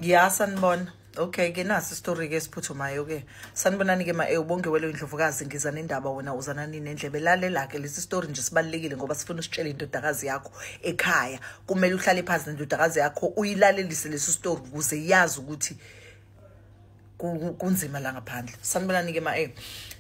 Ya, sanibona. Okay ke, nasi story ke esiphuthumayo ke. Sanibonani ke ma ubonke welo indlovukazi, ngiza nendaba, wena uzana nini nendlebe. Lalela ke, lesi story nje sibalekile ngoba sifuna usitshele indodakazi yakho ekhaya. Kumele uhlale phansi nendodakazi yakho, uyilalelise lesi story ukuze yazi ukuthi kunzima la ngaphandle. Sanibonani ke ma.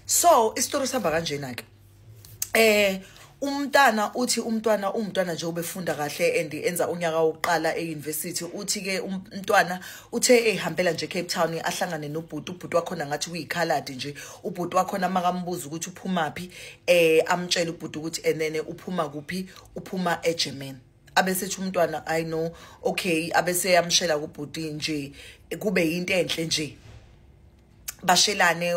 So istory sihamba kanjena ke. Umntana uthi umntwana, umntwana nje ubefunda kahle and enza unyaka wokuqala e-university. Uthi ke umntwana uthe ehambela nje Cape Town, ahlangane nobhuti. Ubhuti wakhona ngathi uyikhaladi nje. Ubhuti wakhona makambuza ukuthi uphumaphi, amtshela ubhuti ukuthi enene uphuma kuphi, uphuma eGermany. Abesethi umntwana, "I know, okay." Abese yamshela kubhuti nje, kube yinto enhle nje, bashelane.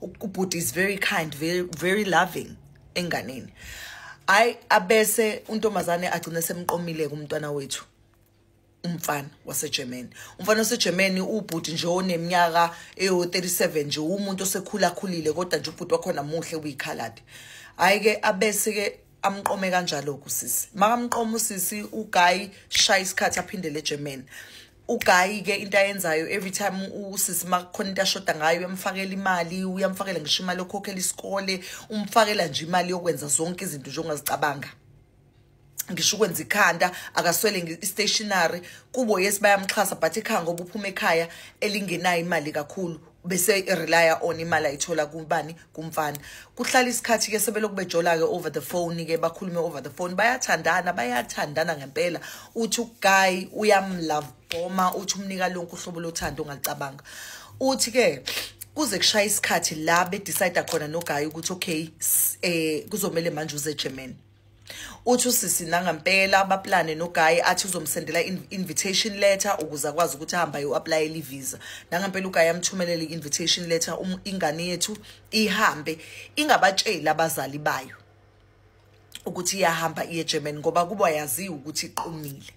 Ubhuti is very kind, very very loving enganeni. Hayi, abese untombazane agcine semqomile kumntwana wethu umfana waseGermany. Umfana waseGermany, ubhuti nje oneminyaka eyo 37 nje, umuntu osekhula khulile, kodwa nje ubhuti wakhona muhle, uyikhaladi. Hayi ke, abese ke amqome kanjalo kusisi. Makamqoma usisi, uguy shaya isikhathi aphindele eGermany. Uguy ke into ayenzayo, every time usisi makukhona into ashoda ngayo, uyamfakela imali, uyamfakela ngisho imali yokukhokhela isikole, umfakela nje imali yokwenza zonke izinto nje ongazicabanga, ngisho ukwenza ikhanda, akaswele i-stationery kubo. Yes, bayamxhasa, but ekhaya, ngoba uphuma ekhaya elingenayo imali kakhulu, bese relya on imali ayithola kubani? Kumfana. Kuhlala isikhathi ke, sebelokhu bejola ke over the phone ke, bakhulume over the phone, bayathandana, bayathandana ngempela. Uthi uguy uyamlove bomba, uthi umnika lonke uhlobo lothando ongalicabanga. Uthi ke kuze kushaya isikhathi la bedecide khona noguy ukuthi okay, kuzomele manje uze eGermany. Uthi usisi nangampela baplane noguy, athi uzomsendela invitation letter ukuze akwazi ukuthi ahambe ayo-applyela ivisa. Nangampela uguy amthumelele i-invitation letter. Ingane yethu ihambe ingabatsheli abazali bayo ukuthi iyahamba iye eGermany, ngoba kuba yaziwa ukuthi iqomile.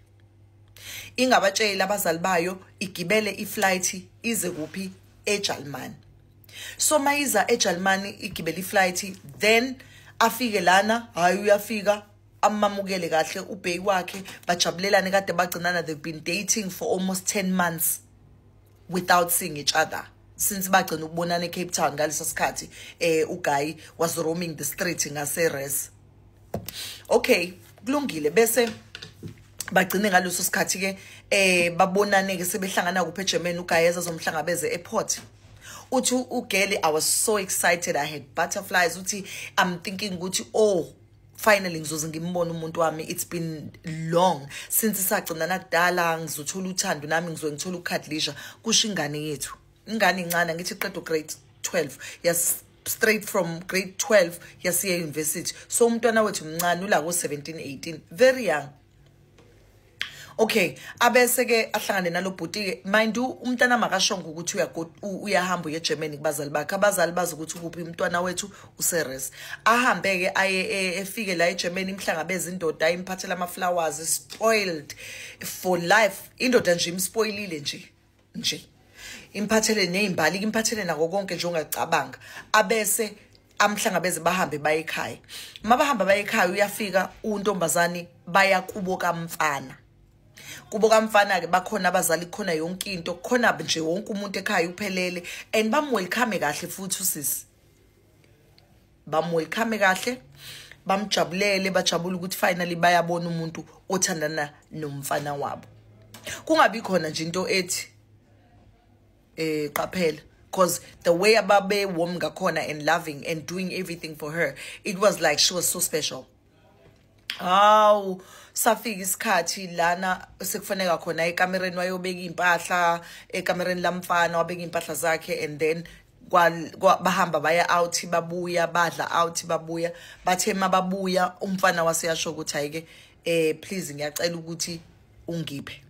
Ingabatsheli abazali bayo, igibele iflight ize kuphi? eJalimani. So mayiza eJalimani, igibele iflight, then afike lana. Hayi, uyafika, amamukele kahle ubheyi wakhe, bajabulelane. Kade bagcinana, they've been dating for almost 10 months without seeing each other since bagcina ukubonana eCape Town. Ngaleso sikhathi uguy was roaming the street ngase res. Okay, kulungile. Bese bagcine ngaleso sikhathi ke babonane ke, sebehlangana kuphi? eGermany. Uguy ezazomhlangabeze airport. Uthi ugirl, "I was so excited, I had butterflies." Uthi, "I'm thinking ukuthi, oh, finally ngizoze ngimbone umuntu wami. It's been long since sagcina nakudala. Ngizothola uthando nami, ngizobe ngithola ukucuddlisha," kusho ingane yethu. Ingane incane, ngithi iqeda grade 12. Yes, straight from grade 12 yasiya university. So umntwana wethu mncane, ula ko 17 18, very young. Okay, abese ke ahlangane nalo bhuti ke. Mind you, umntana makashongo ukuthi uyahamba uye eGermany kubazali bakhe. Abazali bazi ukuthi ukuphi umntwana wethu, useres. Ahambe ke aye efike la eGermany, imhlangabeza indoda, imphathela ama flowers, spoiled for life. Indoda nje imspoilile nje nje, imphathele nezimbali, imphathele nako konke nje ongacabanga. Abese amhlangabeze, bahambe baye ekhaya. Mabahamba baye ekhaya, uyafika untombazane, baya kubo kamfana. Kubo kamfana ke bakhona abazali, khona yonke into khona nje, wonke umuntu ekhaya uphelele, and bamwelcome kahle futhi usisi, bamwelcome kahle, bamjabulele, bajabula ukuthi finally bayabona umuntu othandana nomfana wabo. Kungabi khona nje into ethi qaphela, because the way ababe warm ngakhona and loving and doing everything for her, it was like she was so special. Hawu, safika isikhathi lana sekufaneka khona ekamereni, wayobeka impahla ekamereni lamfana, wabeka impahla zakhe, and then bahamba baya out, babuya, badla out, babuya. Bathe mababuya, umfana waseyasho ukuthi, "Hayi ke, please, ngiyacela ukuthi ungiphe."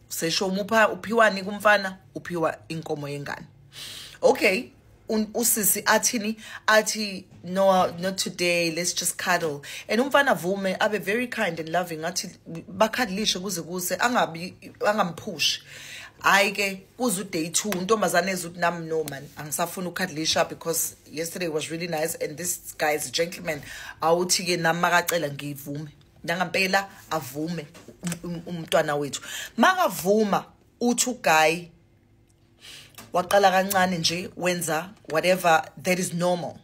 Sesho umupha, uphiwani kumfana? Uphiwa inkomo yengane. Okay, usisi athini? Athi, "No, not today, let's just cuddle." And umfana avume, abe very kind and loving, athi bacuddlishe kuze kuse, angabi angamphushi. Hayi ke, kuze uday 2, untombazane ezuthi, "Nami no man, angisafuni ukucuddlisha because yesterday was really nice and this guy is a gentleman." Awuthi ke nami makacela ngivume. Nangampela avume umntwana wethu. Makavuma Uthi uguy waqala kancane nje, wenza whatever that is normal.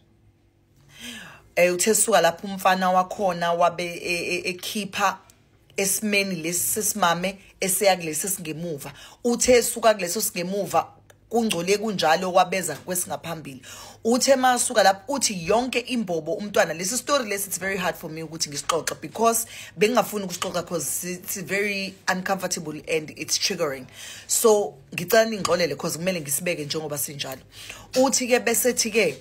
Uthe suka lapho umfana wakhona wabe ekhipha esimeni lesi sesimame eseya kulesi singemuva. Uthe suka kuleso singemuva kungcole kunjalo, wabeza kwesingaphambili. Uthe masuka lapho, uthi yonke imbobo umntwana, lesi story lesi, it's very hard for me ukuthi ngisixoxe because bengingafuni ukusixoxa because it's very uncomfortable and it's triggering. So ngicela ningixolele because kumele ngisibeke njengoba sinjalo. Uthi ke bese thi ke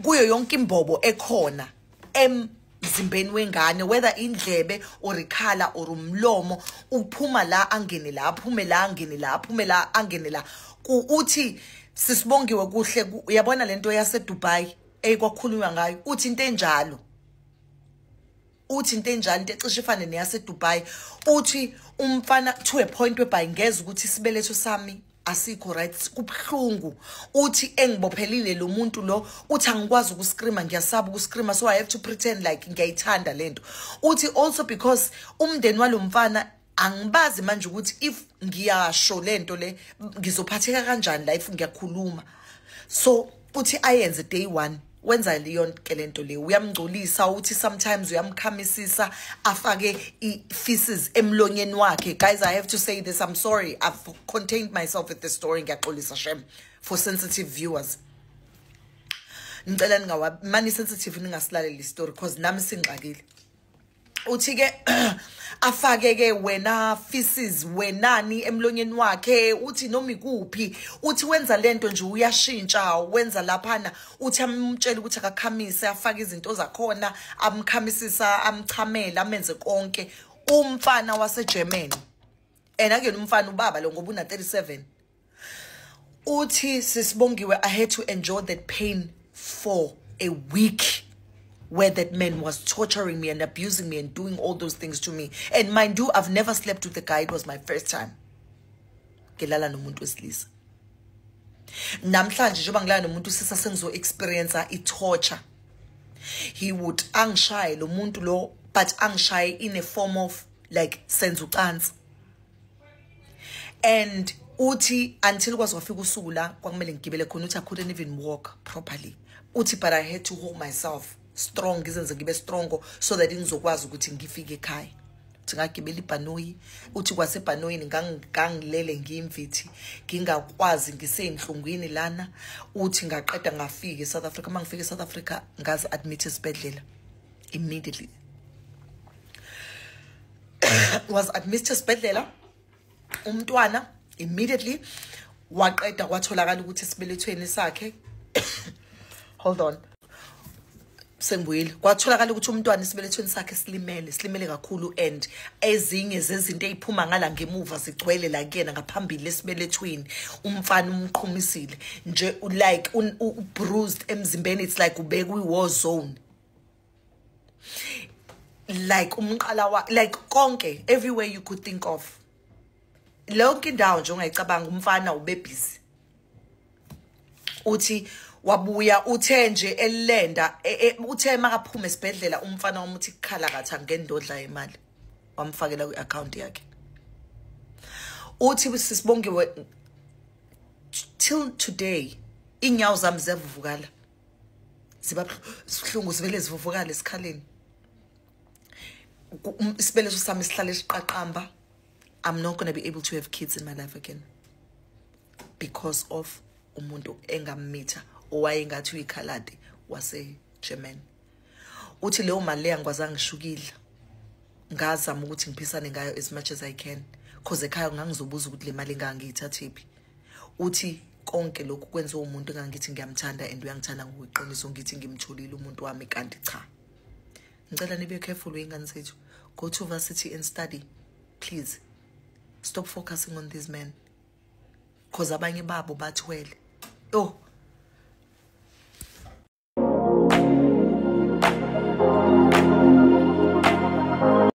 kuyo yonke imbobo ekhona emzimbeni wengane, whether indlebe or ikhala or umlomo, uphuma la angene la, aphume la angene la, aphume la angene la. Uthi sisibongiwe kuhle, uyabona lento yase Dubai ekwakhulunywa ngayo, uthi into enjalo, uthi into enjalo, into ecishe ifane neyase Dubai. Uthi umfana to a point whereby ngeza ukuthi isibeletho sami asikho right, kubhlungu. Uthi engibophelile lo muntu lo, uthi angikwazi ukuscreama, ngiyasaba ukuscreama, so I have to pretend like ngiyayithanda lento. Uthi also because umndeni walomfana angibazi manje ukuthi if ngiyasho lento le ngizophatheka kanjani la if ngiyakhuluma. So uthi ayenze day one, wenza yonke lento le, uyamngcolisa. Uthi sometimes uyamkhamisisa, afake i-feces emlonyeni wakhe. Guys, I have to say this, I'm sorry, I've contained myself with this story, ngiyaxolisa shem for sensitive viewers. Ngicela ningawa mani sensitive, ningasilaleli story because nami singxakile. Uthi ke afake ke wena feces wenani emlonyeni wakhe, uthi noma ikuphi, uthi wenza lento nje, uyashintsha, wenza laphana. Uthi amtshela ukuthi akakhamise, afake izinto zakhona, amkhamisisa, amchamela, amenze konke. Umfana waseGermany, and akuyena umfana, ubaba lo ngoba una 37. Uthi sisibongiwe, I had to endure that pain for a week where that man was torturing me and abusing me and doing all those things to me. And mind you, I've never slept with the guy. It was my first time ngilala nomuntu wesilisa. Namhlanje njengoba ngilala nomuntu sisa sengizo experience i-torture. He would angishaye lo muntu lo, but angishaye in a form of like senza ucansi. And uthi until kwaze kwafika usuku la kwakumele ngigibele khona, uthi I couldn't even walk properly. Uthi but I had to hold myself strong, ngizenze ngibe strong so that ngizokwazi ukuthi ngifike ekhaya. Uthi ngagibela ibhanoyi, uthi kwasebhanoyini ngangilele ngiyimvithi, ngingakwazi, ngiseyinhlungwini lana. Uthi ngaqeda ngafika eSouth Africa. Mangifika eSouth Africa ngazi admit esibhedlela immediately, was admitted esibhedlela umntwana immediately. Waqeda kwatholakala ukuthi esibelethweni sakhe, hold on, sengibuyile, kwatholakala ukuthi umntwana esibelethweni sakhe silimele, silimele kakhulu, and ezinye zezinto eziphuma ngala ngemuva zigcwele la kuyena ngaphambili esibelethweni. Umfana umqhumisile nje, like bruised emzimbeni, it's like ubekwe kwi-war zone, like umqala wa like konke, everywhere you could think of, lonke indawo nje ongayicabanga, umfana ube busy. Uthi wabuya, uthe nje elenda, uthe makaphuma esibhedlela umfana wami, uthi kukhala kathi angendodla imali, wamfakela kwi-account yakhe. Uthi sisibongiwe, till today inyawo zami ziyavuvukala, ziba sihlungu, sivele zivuvukala esikhaleni. Isibeletho sami sihlale siqaqamba. I'm not going to be able to have kids in my life again because of umuntu engammitha owayengathi uyikhaladi wase-German. Uthi leyo mali leyo angikwazanga ngisho ukudla, ngazama ukuthi ngiphisane ngayo as much as I can cause ekhaya ngangizobuza ukuthi le mali engangiyithathephi. Uthi konke lokhu kwenziwa umuntu engangithi ngiyamthanda and uyangithanda ngokweqiniso, ngithi ngimtholile umuntu wami, kanti cha. Ngicela nibe careful wey'ngane zethu. Go to varsity and study, please. Stop focusing on these men cause abanye babo bathwele. Oh.